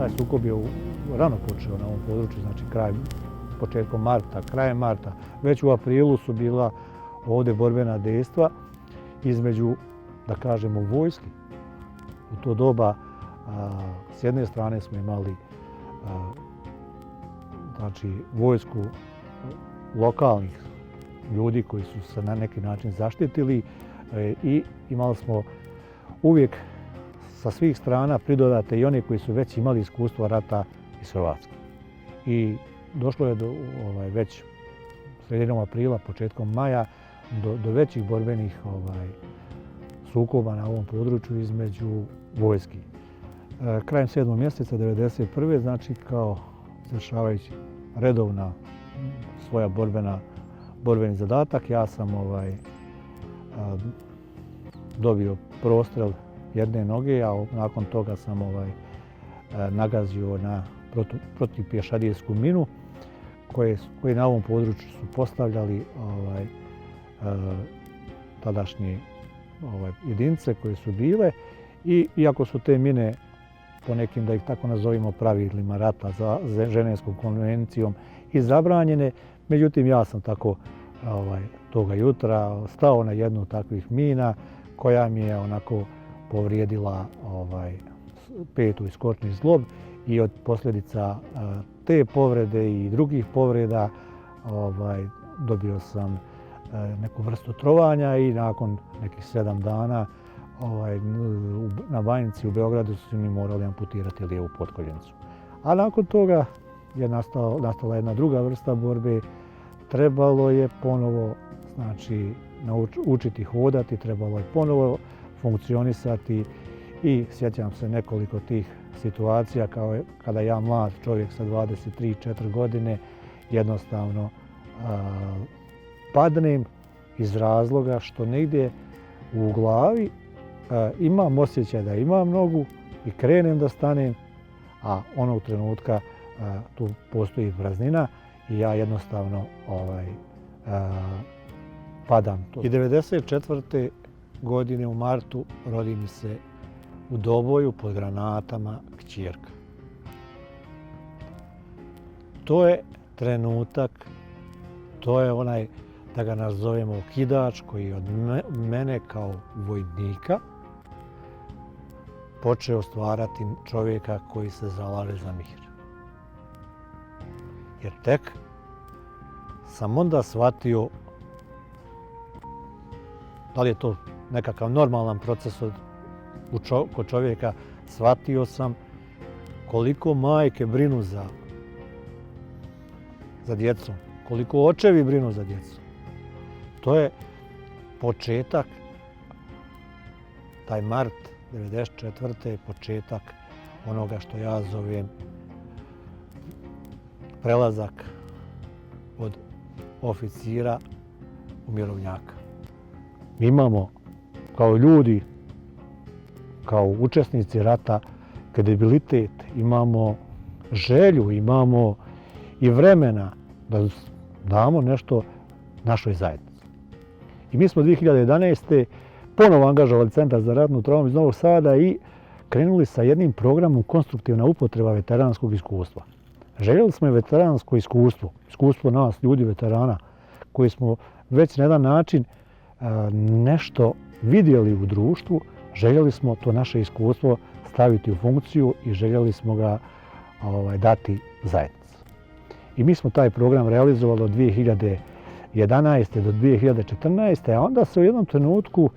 Taj sukob je rano počeo na ovom području, znači početkom marta, krajem marta. Već u aprilu su bila ovdje borbena dejstva između, da kažemo, vojski. U to doba s jedne strane smo imali znači, vojsku lokalnih ljudi koji su se na neki način zaštitili i imali smo uvijek sa svih strana pridodate i oni koji su već imali iskustvo rata iz Hrvatske. I došlo je do već sredinom aprila, početkom maja do većih borbenih sukoba na ovom području između vojski. Krajem 7. mjeseca 1991. znači kao završavajući redovna svoja borbeni zadatak, ja sam dobio prostrel jedne noge, a nakon toga sam nagazio na protivpješadijsku minu koje na ovom području su postavljali tadašnje jedinice koje su bile i iako su te mine po nekim, da ih tako nazovimo, pravilima rata za Ženevskom konvencijom i zabranjene, međutim ja sam tako toga jutra stao na jednu od takvih mina koja mi je onako povrijedila petu i skočni zglob i od posljedica te povrede i drugih povreda dobio sam neku vrstu trovanja i nakon nekih 7 dana na Banjici u Beogradu su mi morali amputirati lijevu potkoljenicu. A nakon toga je nastala jedna druga vrsta borbe. Trebalo je ponovo učiti hodati, trebalo je ponovo funkcionisati i sjećam se nekoliko tih situacija kao kada ja mlad čovjek sa 23-4 godine jednostavno padnem iz razloga što negdje u glavi imam osjećaj da imam nogu i krenem da stanem, a onog trenutka tu postoji praznina i ja jednostavno padam. I 1994. godine u martu rodi mi se u Doboju pod granatama kćerka. To je trenutak, to je onaj, da ga nazovemo, okidač koji od mene kao vojnika počeo stvarati čovjeka koji se zalaže za mir. Jer tek sam onda shvatio, da li je to nekakav normalan proces kod čovjeka, shvatio sam koliko majke brinu za djecom, koliko očevi brinu za djecom. To je početak, taj mart 1994. je početak onoga što ja zovem prelazak od oficira u mirovnjaka. Mi imamo kao ljudi, kao učesnici rata, kredibilitet, imamo želju, imamo i vremena da damo nešto našoj zajednici. I mi smo 2011. ponovo angažovali Centar za ratnu traumu iz Novog Sada i krenuli sa jednim programom konstruktivna upotreba veteranskog iskustva. Željeli smo i veteransko iskustvo nas, ljudi, veterana, koji smo već na jedan način nešto vidjeli u društvu, željeli smo to naše iskustvo staviti u funkciju i željeli smo ga dati zajednici. I mi smo taj program realizovali od 2011. do 2014. a onda se u jednom trenutku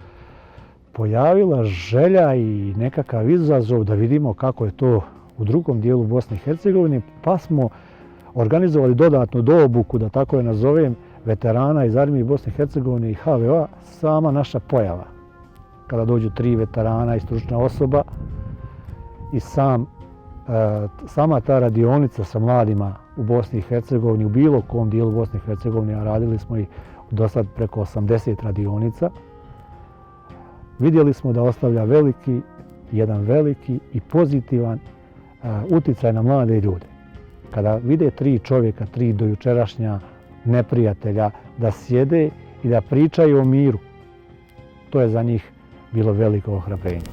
pojavila želja i nekakav izazov da vidimo kako je to u drugom dijelu Bosne i Hercegovine, pa smo organizovali dodatnu doobuku, da tako je nazovem, veterana iz Armije Bosne i Hercegovine i HVO-a. Sama naša pojava, kada dođu 3 veterana i stručna osoba i sama ta radionica sa mladima u Bosni i Hercegovini, u bilo kom dijelu Bosne i Hercegovine, a radili smo i do sad preko 80 radionica, vidjeli smo da ostavlja jedan veliki i pozitivan uticaj na mlade ljude. Kada vide 3 čovjeka, 3 dojučerašnja neprijatelja da sjede i da pričaju o miru, to je za njih bilo veliko ohrabrenje.